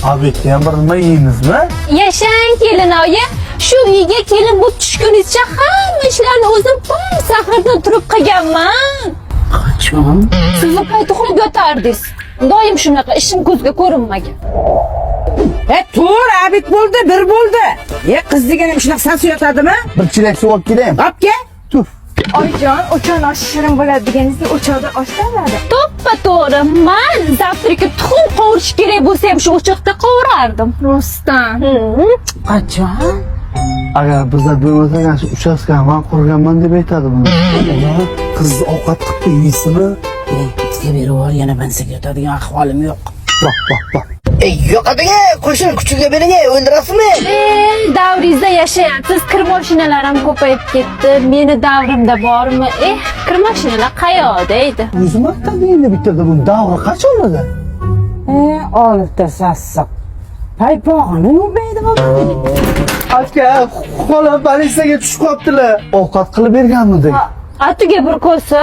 Обед da ham bir nima yeymizmi? Yashang, kelinoyi. Shu uyga kelin bo'lib tushgunizcha hamma ishlarni o'zim tong sahardan turib qilganman. Qachon? Siz u payt uxlab yotardingiz. Doim shunaqa, ishim ko'zga ko'rinmagan. E, tur, обед bo'ldi, 1 bo'ldi. E, qiz deganim shunaqa sasib yotadimi? Bir chelak suv olib kelaymi? Olib kel. Tuf. Oyijon, o'choqni oshi shirin bo'ladi deganingizda o'choqda osh damladi. To'ppa to'g'ri. Man завтрак ka tuxum qovurish kerak bo'lsa ham shu o'choqda qovurardim. Rostdan. Qachon? Agar bizlar bo'lmasak, ana shu uchastkani man qurganman deb aytadi buni. Ular qizni ovqat qilib qo'ymaysizmi? Ey, itga berib yubor, yana bansaga yotadigan ahvolim yo'q. Bak bak bak. Ey, yo'qoting, qo'shin kuchiga bering, o'ldirasizmi? E, davringizda yashayapsiz. Kir mashinalar ham ko'payib ketdi. Meni davrimda bormi? Eh, kir mashinalar qayoqda edi? O'zi maktabni endi bitirdi, bu davri qachon edi? E, olibdi sassiq. Paypog'ini yuvmaydi bu. Aka, xola больница ga tushib qolibdilar. Ovqat qilib berganmidik? Atiga bir kosa.